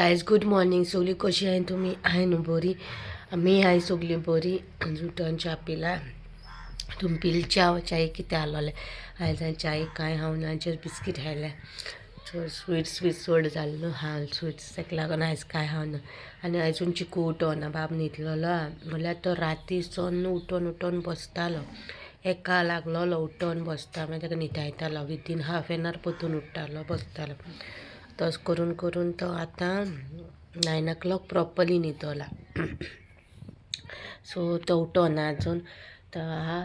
Guys, good morning. सगळीं कशी आहे तुमी? आहे न्हू बरी? आमी हाय सगळीं बरी. उठोन च्या पिला. तुमी पिल च्या? च्याय कितें आहलोलें आयज? हांवें च्याय कांय खावना, जस्ट बिस्कीट खायले. चड स्वीट स्वीट चड जालें न्हू हा स्वीट्स, ताका लागून आयज कांय खावना. आनी आयजून चिकू उठोना. बाब न्हिदलेलो म्हणल्यार तो राती सोन्न उठोन उठोन बसतालो, एका लागलोलो उठोन बसता. मागीर ताका न्हिदायतालो. विदीन हाफ एन our परतून उठ्ठालो, बसतालो. तस करून करून तो आतां 9 ओ क्लॉक प्रॉपरली न्हिदोला. सो तो उठोना अजून तो आहा.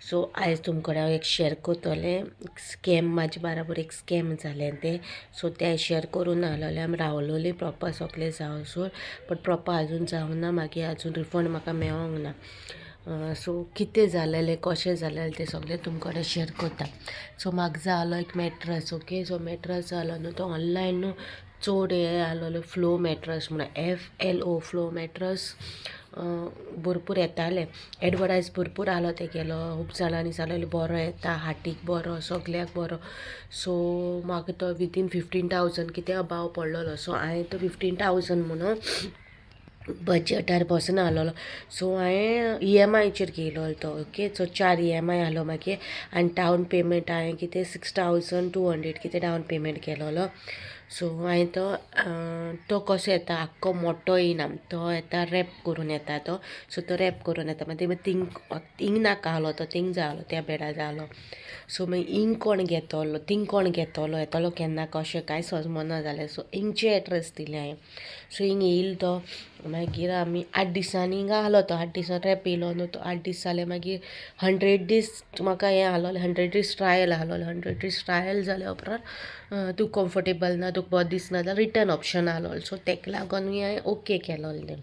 सो आयज तुमकडे हांव एक शेअर करतलें स्कॅम. म्हाजे बाराबर एक स्कॅम जालें तें. सो तें शेअर करून आसलोलें. आमी रावलोलीं प्रॉपर सगळें जावसर, बट प्रॉपर अजून जावना. मागीर अजून रिफंड म्हाका मेळोंक ना. सो कितें जालेलें, कशें जालेलें तें सगळें तुमकडे शेअर करता. सो म्हाका जाय आहलो एक मॅट्रस. ओके, सो मॅट्रस जालो न्हू, तो ऑनलायन न्हू चड हें आहलोलें, फ्लो मॅट्रस म्हणून, FLO flow mattress भरपूर येताले. एडवर्टायज भरपूर आहलो तेगेलो. खूब जाणांनी सांगलेलें बरो येता, हाटीक बरो, सगल्याक बरो. सो म्हाका तो विदीन 15,000 कितें अबाव पडलेलो. सो हांवें तो 15,000 म्हणून बजटार बसना आहलोलो. सो हांवें ईएमआयचेर घेयलो तो. ओके, सो चार ईएमआय आहलो मागीर आनी डावन पेमेंट हांवें कितें 6,200 कितें डावन पेमेंट केलोलो. सो हांवें तो तो कसो येता, आख्खो मोटो येयना तो, येता रॅप करून येता तो. सो तो रॅप करून येता. मागीर थिंग थिंग नाका आहलो तो, थिंग जाय आहलो, त्या बेडा जाय आहलो. सो मागीर हिंग कोण घेतलो, थिंग कोण घेतलो, येतलो केन्ना कशें कांय समजना जालें. सो हिंगचे एड्रेस दिले हांवें. सो हिंग येयलो तो. मागीर आमी 8 दिसांनी हिंगा आहलो तो. 8 दिसान रॅप येयलो न्हू तो, 8 दीस जाले. मागीर 100 दीस म्हाका हें आहलोलें, 100 दीस ट्रायल आहलोलें. 100 दीस ट्रायल जाल्या उपरांत तूं कम्फर्टेबल ना, तुका बरें दिसना जाल्यार रिटर्न ऑप्शन आहलोलें. सो तेका लागोनूय हांवें ओके केलोलें.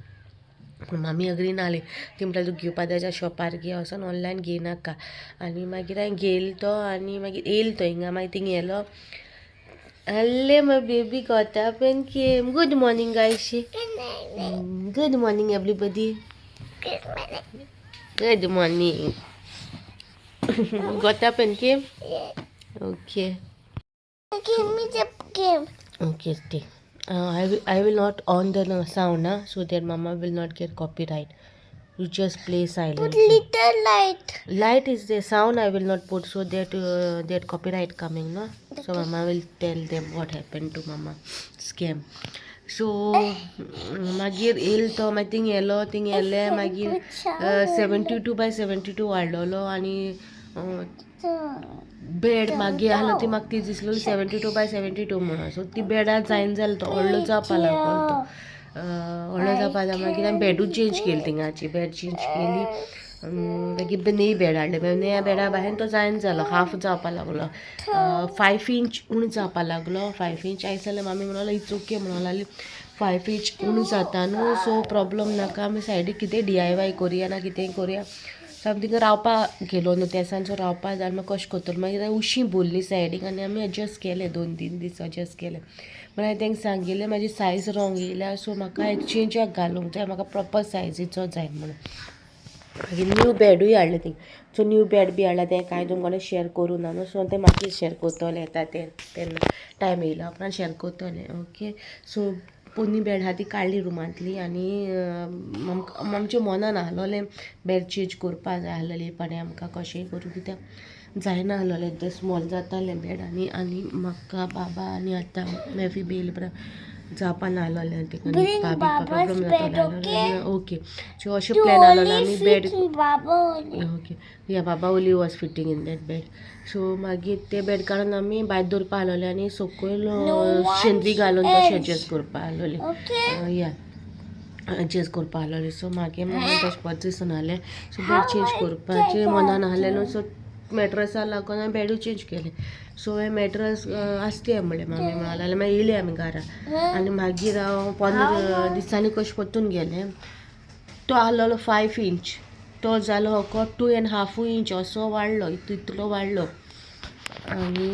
पूण मामी अग्री नाहली. ती म्हणटाली, तुका घेवपा जाय जाल्यार शॉपार घे, वचोन ऑनलायन घेयनाका. आनी मागीर हांवें घेयलो तो आनी मागीर येयलो तो हिंगा. मागीर थिंग येयलो. Hello, my baby got up and came. Good morning, guys. Good morning, everybody. Good morning. Got up and came? Okay. Give me the game. Okay, stay. I will not on the sound, huh, so that mama will not get copyright. You just play Put silently. Little light. Light is the sound I will not put so that that copyright coming, no? So mama will tell them what happened to mama scam. So मागीर येयलो तो. मागीर thing येयलो, thing येयले. मागीर 72 by 72 हाडलेलो आनी bed मागीर आहलो ती म्हाका ती दिसलेली 72 by 72 म्हणून. सो ती बेडार जायना जालो तो, व्हडलो जावपा लागलो तो, व्हडलो जावपा जाय. मागीर आमी बेडूच चेंज केली, थिंगाची बेड चेंज केली. मागीर न्ही बेड हाडलें. मागीर नया बेडा भायर तो जायना जालो, हाफ जावपा लागलो, 5 इंच उणो जावपा लागलो, 5 इंच. आयज जाल्यार मामी म्हणून it's okay म्हणून लागली. 5 इंच उणो जाता न्हू, सो प्रॉब्लम नाका, आमी सायडीक कितें डीआयवाय करुया ना कितेंय करुया. सो आमी थिंगा रावपा गेलो न्हू त्या दिसान. सो रावपा जाल्यार मागीर कशें करतलो? मागीर उशीं भरली सायडीक आनी आमी एडजस्ट केलें, 2-3 दीस एडजस्ट केलें. मागीर हांवें तांकां सांगिल्लें, म्हाजी सायज रॉंग येयल्या, सो म्हाका एक्सचेंजाक घालूंक जाय, म्हाका प्रॉपर सायजीचो जाय म्हणून. मागीर न्यू बेडूय हाडलें थिंग. सो न्यू बेड बी हाडला, तें कांय तुमकां शेअर करूं ना न्हू. सो तें मागीर शेअर करतलें, येता तें तेन्ना टायम येयला उपरांत शेअर करतलें. ओके, सो पोन्नी बेड आहा ती काडली रुमांतली आनी आमकां आमच्या मनान आहलोलें बेड चेंज करपा जाय आहलेली, पण आमकां कशेंय करूं कित्याक जायना आहलोलें तें, स्मॉल जातालें बेड. आनी आनी म्हाका बाबा आनी आतां नेफ्यू बी येयले उपरांत जावपा ना आहलोलें तेका. Bring न्हिदपा बी Baba's problem bed, जातालो. Okay? Okay, सो अशें To plan आहलोलो only आमी bed fit Baba only. Okay, yeah, Baba only was fitting in that bed. So मागीर ते बेड काडून आमी भायर दवरपा आहलोले आनी सकयल No one शेंदरी घालून तशें else. Adjust करपा आहलोले. Okay? या, एडजस्ट करपा आहलोले. सो मागीर म्हाका तशें बरें दिसना जालें. सो बेड चेंज करपाचें मनान आहलें न्हू. सो मॅट्रसा लागून हांवें बेडूय चेंज केलें. सो हें मॅट्रस आसतलें म्हणलें मामी म्हणून जाल्यार मागीर येयली आमी घरा. आनी मागीर हांव 15 दिसांनी कशें परतून गेलें. तो आहलोलो 5 इंच, तो जालो हो 2.5 इंच असो वाडलो, इतलो वाडलो. आनी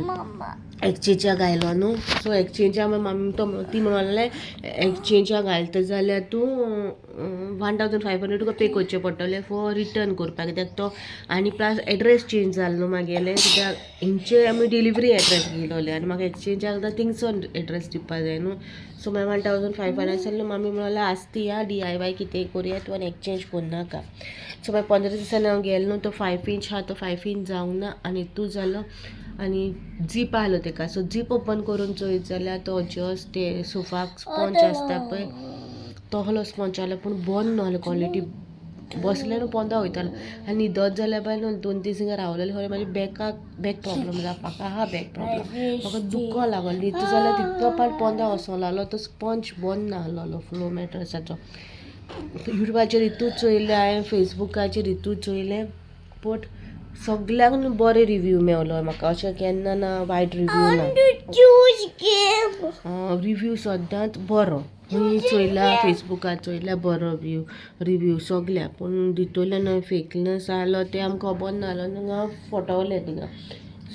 मम्मा. एक्सचेंजाक घायलो न्हू. सो एक्सचेंजा मामी तो ती म्हणून लागले, एक्सचेंजाक घालता जाल्यार तूं 1500 तुका पे करचें पडटलें फॉर रिटर्न करपाक, कित्याक तो आनी प्लस एड्रेस चेंज जालो न्हू मागेलें, कित्याक हिंगचे आमी डिलिवरी एड्रेस घेयलोले आनी म्हाका एक्सचेंजाक आतां थिंगसून एड्रेस दिवपा जाय न्हू. सो मागीर 1500 आसलें. मामी म्हणलें आसती या DIY कितेंय करुया तूं आनी एक्सचेंज करनाका. सो मागीर 15 दिसांनी हांव गेलें न्हू, तो 5 इंच आहा तो 5 इंच जावंक ना आनी तूं जालो आनी जीप आहलो तेका. सो जीप ओपन करून चोयत जाल्यार तो जस्ट ते सोफाक स्पोंज आसता पळय तोहलो स्पोंज आहलो, पूण बरो नाहलो क्वॉलिटी. बसलें न्हू पोंदा वयतालो आनी न्हिदत जाल्यार बाय न्हू 2 दीस हिंगा रावलेलें खरें, म्हाजे बॅकाक बॅक प्रॉब्लम जावपाक आहा. बॅक प्रॉब्लम म्हाका दुखो लागलो. न्हिदता जाल्यार तितलो पाट पोंदा वचोंक लागलो. तो स्पोंज बरो नाहलोलो फ्लो मॅट्रसाचो. युट्यूबाचेर हितूच चोयलें हांवें, फेसबुकाचेर हितूच चोयलें, बट सगल्यांक न्हू बरे रिव्यू मेवलो म्हाका. अशें केन्ना ना वायट रिव्यू ना. Choose game. Review सद्दांच बरो खंय चोयला, फेसबुकार चोयल्या बरो व्यू रिव्यू सगल्या, पूण भितरल्यान फेकनेस आसलो तें आमकां खबर नासलो. थिंगा फटवले थिंगा.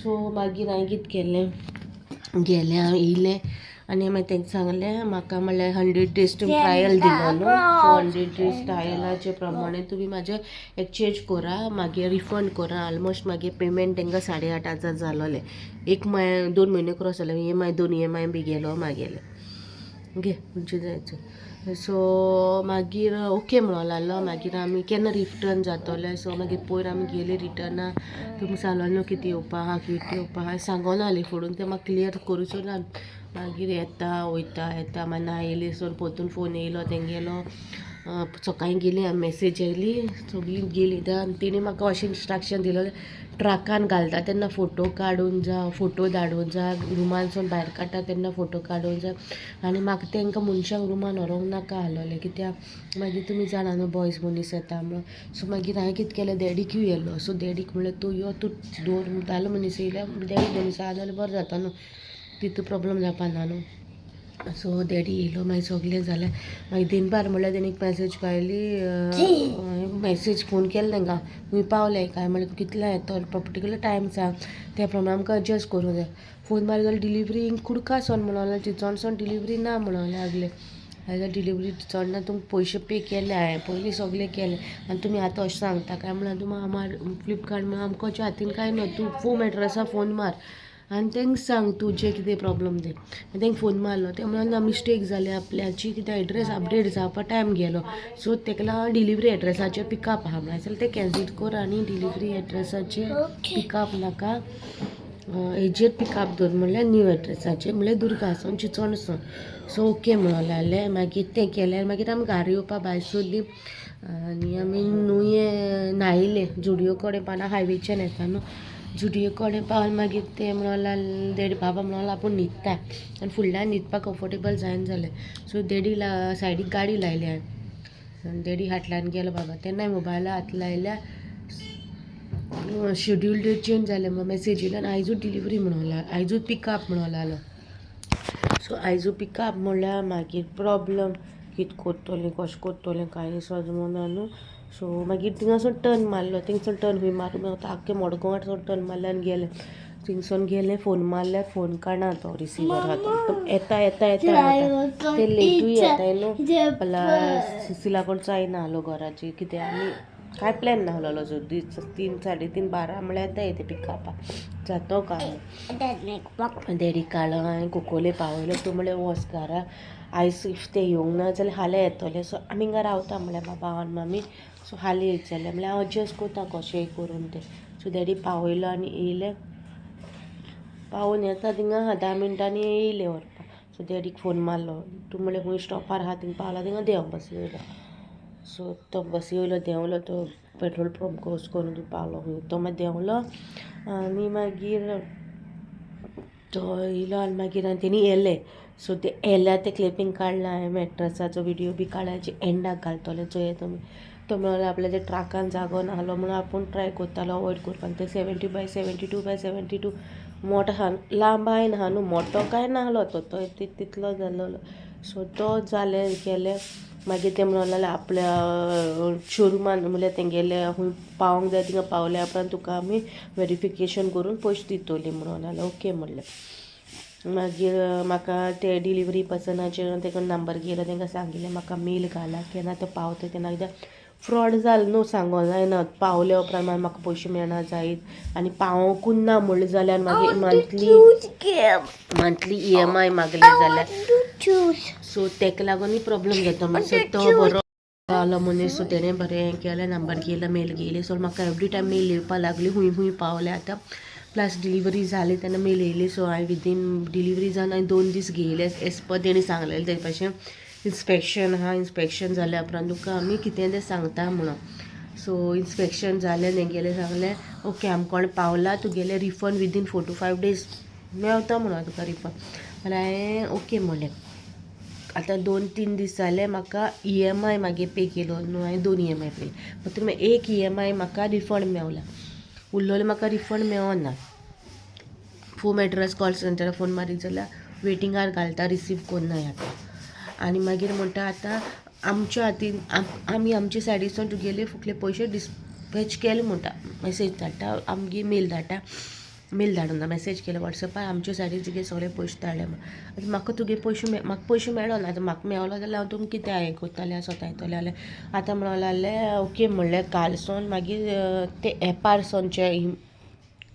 सो मागीर हांवें कितें केलें, गेलें हांव, येयलें आनी मागीर तांकां सांगलें म्हाका म्हणल्यार 100 डेज तुमी ट्रायल दिलो न्हू, सो 100 डेज ट्रायलाचे प्रमाणे तुमी म्हाजें एक्सचेंज करा, मागीर रिफंड करा. ऑलमोस्ट मागीर पेमेंट तांकां 8,500 जालोलें. एक माय 2 म्हयने क्रॉस जाले, EMI दोन EMI बी गेलो मागेले घे म्हणजे जायचो. सो मागीर ओके म्हणून लागलो. मागीर आमी केन्ना रिटर्न जातोले? सो मागीर पयर आमी गेली रिटर्ना. तुमी सांगलो न्हू कितें येवपा आहा, कितें येवपा आहा सांगोना आसली फुडून तें म्हाका क्लियर करूचो ना. मागीर येता वयता येता, मागीर ना येयली. सो परतून फोन येयलो तेंगेलो. सकाळीं गेली आमी, मॅसेज येयली, सगळीं गेली. तेणी म्हाका अशें इन्स्ट्रक्शन दिलें, ट्रकान घालता तेन्ना फोटो काडून जाय, फोटो धाडून जाय, रुमानसून भायर काडटा तेन्ना फोटो काडून जाय. आनी म्हाका तांकां मनशांक रुमान व्हरोंक नाका आसलोलें, कित्याक मागीर तुमी जाणा न्हू बॉयज मनीस येता म्हणून. सो मागीर हांवें कितें केलें, डॅडीकूय येयलो. सो डॅडीक म्हणलें तूं यो, तूं दवर. दादलो मनीस येयल्यार, डॅडी मनीस आहा जाल्यार बरें जाता न्हू, तितू प्रॉब्लम जावपा ना न्हू. सो डॅडी येयलो, मागीर सगळें जालें. मागीर दिनपार म्हणल्यार तेणी एक मॅसेज काडली, मॅसेज फोन केलो तांकां, तुमी पावले काय म्हणल्यार कितल्या येतो, पर्टिक्युलर टायम सांग, त्या प्रमाणे आमकां एडजस्ट करूंक जाय. फोन मारलो जाल्यार डिलिवरी कुडकासून म्हणून लागले, चिंचोणसून डिलिवरी ना म्हणून लागले. जाल्यार डिलिवरी चड ना, तुमकां पयशे पे केले हांवें पयलीं, सगळें केलें आनी तुमी आतां अशें सांगता काय म्हणल्यार तुमी फ्लिपकार्ट म्हणल्यार आमकां हातीन कांय ना. तूं फोन एड्रेसा फोन मार आनी तांकां सांग तुजें कितें प्रॉब्लम तें. तांकां फोन मारलो, ते म्हणून ना, मिस्टेक जाली आपल्याची, कितें एड्रेस अपडेट जावपा टायम गेलो, सो ताका लागून डिलिवरी एड्रेसाचेर पिकअप आहा म्हणल्यार जाल्यार तें कॅन्सील कर आनी डिलिवरी एड्रेसाचेर पिकअप नाका, हेजेर पिकअप दवर म्हणल्यार न्यू एड्रेसाचेर, म्हणल्यार दुर्गासून चिंचोणसून. सो ओके म्हणून लागलें. मागीर तें केलें. मागीर आमी घरा येवपा भायर सरलीं आनी आमी नुये न्हायले. जुडियो कडेन पावना, हायवेच्यान येता न्हू, जुडियो कडेन पावन मागीर ते म्हणून लागले, डॅडी बाबा म्हणून आपूण न्हिदता आनी फुडल्यान न्हिदपाक कंफर्टेबल जायना जालें. सो डॅडी सायडीक गाडी लायली हांवें आनी डॅडी हाटल्यान गेलो बाबा. तेन्नाय मोबायला हात लायल्या, शेड्यूल डेट चेंज जालें म्हणून मॅसेज येयलो आनी आयजूच डिलिवरी म्हणून लागलो, आयजूच पिकअप म्हणून लागलो. सो आयजू पिकअप म्हणल्यार मागीर प्रॉब्लम, कितें करतलें, कशें करतलें कांय समजना न्हू. सो मागीर थिंगासून टर्न मारलो. थिंगसून टर्न खंय मारूंक मेवता, आख्खें मडगांवांत टर्न मारलें आनी गेलें. थिंगसून गेलें, फोन मारल्यार फोन काडना तो रिसिवर आहा तो. येता येता येता म्हणटा, ते लेटूय येताय न्हू. प्लस सिसिला कोण जायना आहलो घराची, कित्याक आमी कांय प्लॅन नाहलोलो. सो दीस 3 3:30 12 म्हळ्यार येताय ते पिकअपाक जातो काय. डॅडीक काडलो हांवें, कुकोले पावयलो. तूं म्हणलें वच घरा, आयज if ते येवंक ना जाल्यार फाल्यां येतले, सो आमी हिंगा रावता म्हणलें बाबा, हांव आनी मामी. सो फाल्यां येयत जाल्यार म्हणल्यार हांव एडजस्ट करता कशेंय करून तें. सो डॅडी पावयलो आनी येयले. पावोवन येता थिंगा 10 मिनटांनी येयले व्हरपाक. सो डॅडीक फोन मारलो, तूं म्हणलें खंय स्टॉपार आहा थिंगा पावला, थिंगा देंव, बसी वयलो. सो तो बसी वयलो देंवलो, तो petrol pump cross करून तूं पावलो खंय, तो मागीर देंवलो आनी मागीर तो येयलो आनी मागीर तेणी येयले. सो ते येयल्या ते क्लिपींग काडलां हांवें, मॅट्रसाचो विडियो बी काडला, एंडाक घालतले, चोया तुमी. तो म्हणलो आपल्याच्या ट्रकान जागो नाहलो म्हणून आपूण ट्राय करतालो अवॉयड करपाक. ते 70 बाय 72 बाय 72 मोटो आहा, लांबायन आहा न्हू, मोटो कांय नाहलो तो, तो तितलो जालोलो. सो तो जालें केलें. मागीर ते म्हणूंक लागले आपल्या शोरुमान म्हणल्यार तेंगेले खूंय पावोंक जाय थिंगा पावल्या उपरांत तुका आमी वेरिफिकेशन करून पयशे दितोली म्हणून लागले. ओके म्हणलें. मागीर म्हाका ते डिलिव्हरी पर्सनाचेर तेका नंबर घेयलो, तांकां सांगिल्लें म्हाका मेल घाला केन्ना तो पावता तेन्ना. कित्याक फ्रॉड जालो न्हू, सांगो जायना. पावल्या उपरांत मागीर म्हाका पयशे मेळना जायत आनी पावोंकूच ना म्हणलें जाल्यार मागीर मंथली ईएमआय मागले जाल्यार, सो तेका लागूनय प्रॉब्लम जाता. मातसो तो बरो आलो मनीस. सो तेणें बरें हें केलें, नंबर घेयलो, मेल घेयली. सो म्हाका एवरी टायम मेल येवपा लागली, खूंय खूंय पावले आतां. प्लस डिलिव्हरी जाली तेन्ना मेल येयली. सो हांवें विदीन डिलिव्हरी जावन हांवें 2 दीस घेयले एज पर तेणी सांगलेलें ते भाशेन. इन्स्पेक्शन आहा, इन्स्पेक्शन जाल्या उपरांत तुका आमी कितें तें सांगता म्हणून. सो इन्स्पेक्शन जालें तेंगेलें, सांगलें ओके, आमकोण पावला, तुगेलें refund within 4 to 5 days मेवता म्हणून तुका रिफंड. जाल्यार हांवें ओके म्हणलें. आतां 2-3 दीस जाले, म्हाका ईएमआय मागीर पे केलो न्हू. हांवें दोन ईएमआय पे, मात्र एक ईएमआय म्हाका रिफंड मेवला, उरलेलो म्हाका रिफंड मेवना. फोम एड्रेस कॉल सेंटरार फोन मारीत जाल्यार वेटिंगार घालता, रिसीव कोन्नाय आतां. आनी मागीर म्हणटा आतां आमच्या हातीन आमी आमच्या सायडीसून तुगेले फुकले पयशे डिस्पॅच केले म्हणटा. मेसेज धाडटा आमगे, मेल धाडटा, मेल धाडूना, मेसेज केले वॉट्सॅपार, आमच्या सायडीन तुगे सगळे पयशे धाडले म्हण. आतां म्हाका तुगे पयशे, म्हाका पयशे मेळना. आतां म्हाका मेवलो जाल्यार हांव तुमकां कितें हें करतलें, सोतायतलें जाल्यार. आतां म्हणूंक लागले ओके म्हणलें. कालसून मागीर ते एपार सोनचे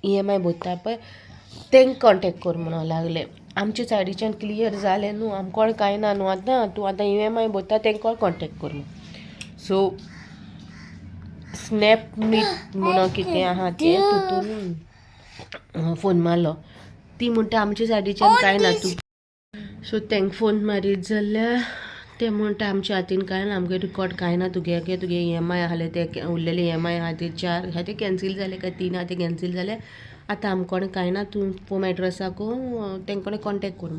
ईएमआय भरता पळय, तेंक कॉन्टेक्ट कर म्हणूंक लागले. आमच्या सायडीच्यान क्लियर जालें न्हू, आमकोण कांय ना न्हू. आतां तूं आतां ईएमआय भरता तेंकां कॉन्टेक्ट कर म्हूण. सो स्नॅप मीट म्हणून कितें आहा तें, तितून फोन मारलो. ती म्हणटा आमच्या सायडीच्यान कांय ना तूं. सो तेंका फोन मारीत जाल्यार ते म्हणटा आमच्या हातीन कांय ना, आमगे रिकॉर्ड कांय ना. तुगे तुगे ईएमआय आहले ते उरलेले ईएमआय आहा ते चार आहा ते कॅन्सील जाले काय तीन आहा ते कॅन्सील जाले. आतां आमकोण कांय ना, तूं फोम एड्रेसाकू तेंकोडे कॉन्टेक्ट कर.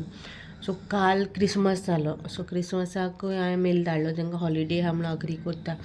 सो काल क्रिसमस जालो. सो क्रिसमसाकूय हांवें मेल धाडलो तांकां, हॉलिडे आहा म्हणून अग्री करता.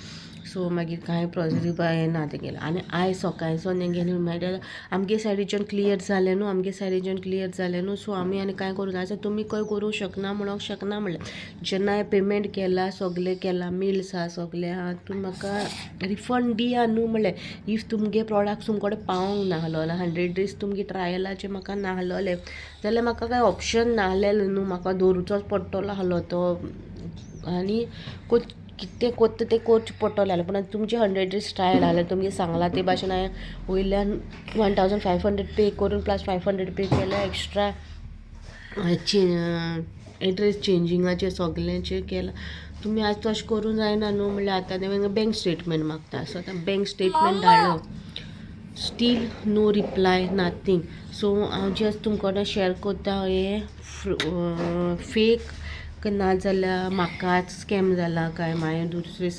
सो मागीर कांय प्रोसिजर हें ना तेगेलें. आनी आयज सकाळचो तेंगेले मागीर आमगे सायडीच्यान क्लियर जालें न्हू, आमगे सायडीच्यान क्लियर जालें न्हू, सो आमी आनी कांय करूं ना. तुमी खंय करूंक शकना म्हणूंक शकना म्हणलें. जेन्ना हांवें पेमेंट केला, सगलें केलां, मेल्स आहा, सगलें आहा, तूं म्हाका रिफंड दिया न्हू म्हणलें. If तुमगे प्रोडक्ट तुमकोडे कडेन पावोंक नाहलो, 100 डेज तुमगे ट्रायलाचे म्हाका नाहलोले जाल्यार म्हाका कांय ऑप्शन नाहलेलें न्हू, म्हाका दवरुचोच पडटलो आहलो तो आनी कितें कोत्ता तें करचें पडटलें आहलें. पूण तुमचें 100 डेज ट्रायल आहलें, तुमगें सांगलां ते भाशेन हांवें वयल्यान 1500 पे करून प्लस 500 पे केले एक्स्ट्रा, एड्रेस चेंजिंगाचें सगल्यांचें केलां. तुमी आज तशें करूंक जायना न्हू म्हणल्यार. आतां ते बँक स्टेटमेंट मागता. सो आतां बँक स्टेटमेंट धाडलो, still no reply, nothing. So हांव जस्ट तुमकां कडेन शेअर करता, हें फेक नाजाल्यार म्हाकाच स्कॅम जाला काय मागीर दुसरे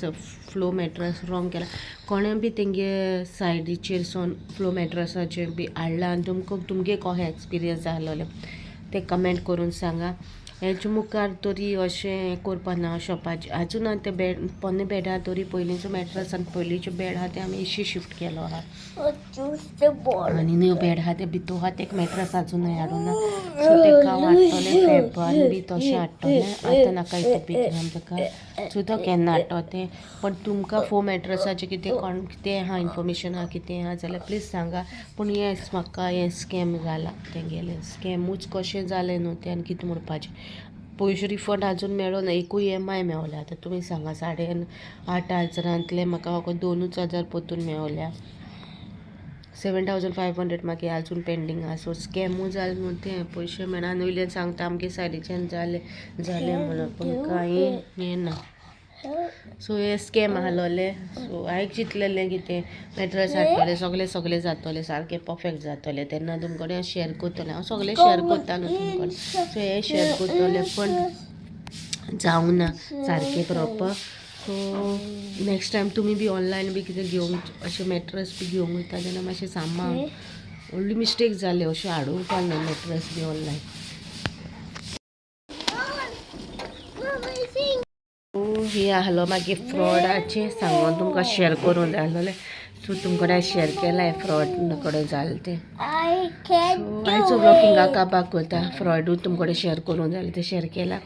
फ्लो मॅट्रस रॉंग केला कोणें बी, तेंगे सायडीचेर सोन फ्लो मॅट्रसाचेर बी हाडला आनी तुमकां तुमगे कशें एक्सपिरियन्स जालोलें तें कमेंट करून सांगा. हेच्या मुखार तरी अशें करपा ना शॉपाचेर. आजून आहा ते बेड, पोन्ने बेडार तरी पयलींचो मॅट्रस आनी पयलींचो बेड आहा ते आमी एशी शिफ्ट केलो आहा. Choose the ball. आनी न्यू बेड आहा ते भितू आहा, तेका मॅट्रस आजूनय हाडूं ना. सो तेका हांव हाडटलें फेब्रुवारी बी तशें हाडटलें. आतां नाका इतू बेगीन आमी तेका सुद्दां केन्ना हाडटो तें. पण तुमकां फोम मॅट्रसाचें कितें कोण कितें आहा, इन्फॉर्मेशन आहा, कितें आहा जाल्यार प्लीज सांगा. पूण येस, म्हाका हें स्कॅम जाला तेंगेलें, स्कॅमूच कशें जालें न्हू तें. आनी कितें म्हणपाचें, पयशे रिफंड आजून मेळो ना, एकूय ईएमआय मेवल्या. आतां तुमी सांगा, 8,500 हजारांतले म्हाका फकत 2च हजार परतून मेवल्या. 7500 मागीर आजून पेंडींग आहा. सो स्कॅमूय जालें न्हू तें, पयशे मेळना आनी वयल्यान सांगता आमगे सायडीच्यान जालें जालें म्हणून, पूण कांय हें ना. सो हे स्कॅम आहलोले. सो हांवें चिंतलेलें कितें मॅट्रस हाडटलें, सगलें सगलें जातलें, सारकें परफेक्ट जातलें, तेन्ना तुमचे कडेन शेअर करतलें. हांव सगलें शेअर करता न्हू तुमचे कडेन, सो हें शेअर करतलें, पण जावंक ना सारकें प्रॉपर. सो नेक्स्ट टायम तुमी बी ऑनलायन बी कितें घेवंक, अशें मॅट्रस बी घेवंक वयता तेन्ना मातशें सांबाळ. व्हडली मिस्टेक जाली, अशें हाडूंक ना मॅट्रस बी ऑनलायन. Mama, sing. हे आहलो मागीर फ्रॉडाचें सांगून तुमकां शेअर करूंक जाय आसलोलें. सो तुमकां कडेन शेअर केलां फ्रॉड कडेन जालें तें. I can so do आयचो ब्लॉग हिंगा it. काबार करता. फ्रॉडूच तुमकां कडेन शेअर करूंक जालें तें शेअर केलां.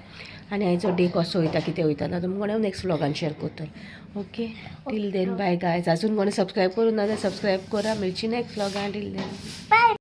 आनी आयचो डे कसो वयता, कितें वयता ना तुमकां हांव नेक्स्ट व्लॉगान शेअर करतलें. Okay, till then bye guys. अजून कोणी सबस्क्रायब करूं ना जाल्यार सबस्क्रायब करा. मेळची नेक्स्ट व्लॉगान. Till then bye.